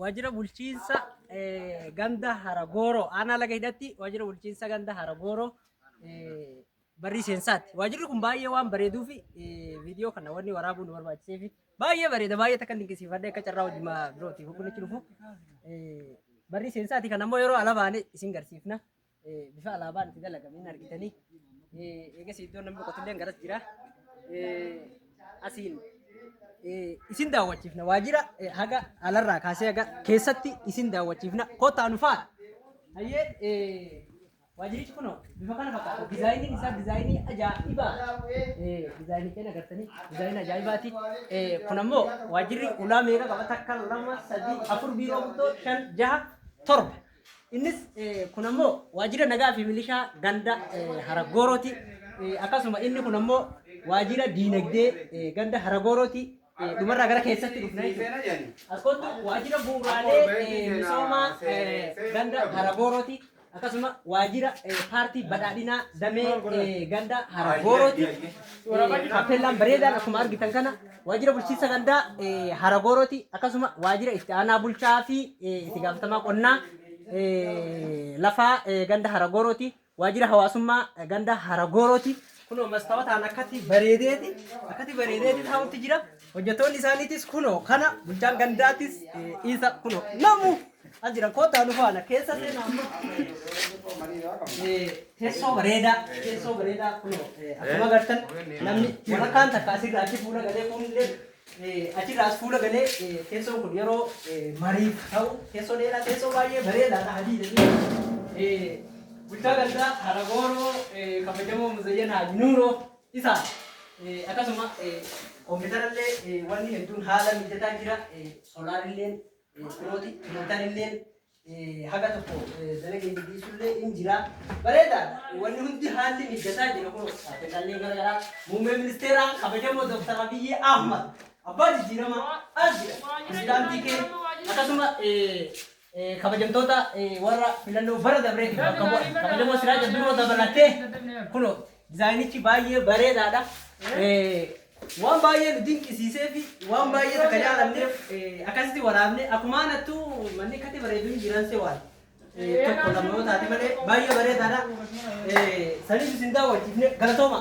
Waajjira bulchiinsa ganda Haragooroo aanaa laga hidhatti waajjira bulchiinsa ganda Haragooroo barrii seensaati. Waajjirri kun baay'ee waan bareeduuf viidiyoo kana wanni waraabuu nu barbaachiseef baay'ee bareeda baay'ee takka dinqisiifadhe akka carraa hojii birootiif kun dhufu. Barrii seensaati kan ammoo yeroo ala baane isin garsiifna. Bifa alaabaan itti dalagameen argitanii. Eegas iddoon namni boqotullee garas jira. Asiin isin daawwachiifna. Waajjira haga alarraa kaasee haga keessatti isin daawwachiifna. Kottaa nu faana. Hayyee waajjirichi kunoo bifa kana fakkaata. Dizaayiniin isaa dizaayinii ajaa'ibaa. Dizaayinii keenya agartanii dizaayinii ajaa'ibaati. Kun ammoo waajjirri ulaa meeqa qaba? Takka, lama, sadii, afur biiroo guddoo, shan, jaha, torba. Innis kun ammoo waajjira nagaa fi milishaa ganda Haragoorooti. Akkasuma inni kun ammoo waajjira diinagdee ganda Haragoorooti. Dhumarraa gara keessatti dhufna jechuudha. As kottu waajjira bu'uuraalee misoomaa ganda Haragoorooti. Akkasuma waajjira paartii badhaadhinaa damee ganda Haragoorooti. Kaappeellaan bareedaan akkuma argitan kana waajjira bulchiinsa gandaa Haragoorooti. Akkasuma waajjira itti aanaa bulchaa fi itti gaafatamaa qonnaa lafaa ganda Haragoorooti. Waajjira hawaasummaa ganda Haragoorooti. Kunoo mastaawotaan akkatti bareedeeti akkatti bareedeeti taa'utti jira. Hojjettoonni isaaniitis kunoo kana bulchaan gandaatis isa kunoo namu as jira kottaa nu faana keessa seenaa amma. Teessoo bareedaa teessoo bareedaa kunoo akkuma agartan namni walakkaan takka asirraa achi fuula galee kunillee achirraa as fuula galee teessoon kun yeroo mariif ta'u teessoo dheeraa teessoo baay'ee bareedaadha adii bulchaa gandaa Haragooroo kabajamoo Muzayyan Haaji Nuuroo isa akkasuma kompiitarallee wanni hedduun haala mijataa jira solaarilleen firooti pirintarilleen haga tokko dalagee dhiisullee in jira. Bareedaadha. Wanni hundi haalli mijataa jira kun taappellaallee garaagaraa. Muummee ministeeraa kabajamoo Dr. Abiyyi Ahmad abbaa jijjiiramaa as jira. Pirezidaantii kee akkasuma kabajamtoota warra filannoo bara dabreetiif bakka bu'an kabajamoo Siraaj Abdurroo dabalatee kunoo dizaayinichi baay'ee bareedaadha. Waan baay'ee nu dinqisiisee fi waan baay'ee takka jaalanneef akkasitti waraabne akkuma anattuu manni akkatti bareedu hin jiran se waan tokko lama yoo taate malee baay'ee bareedaadha. Saniif isin daawwachiifne galatooma.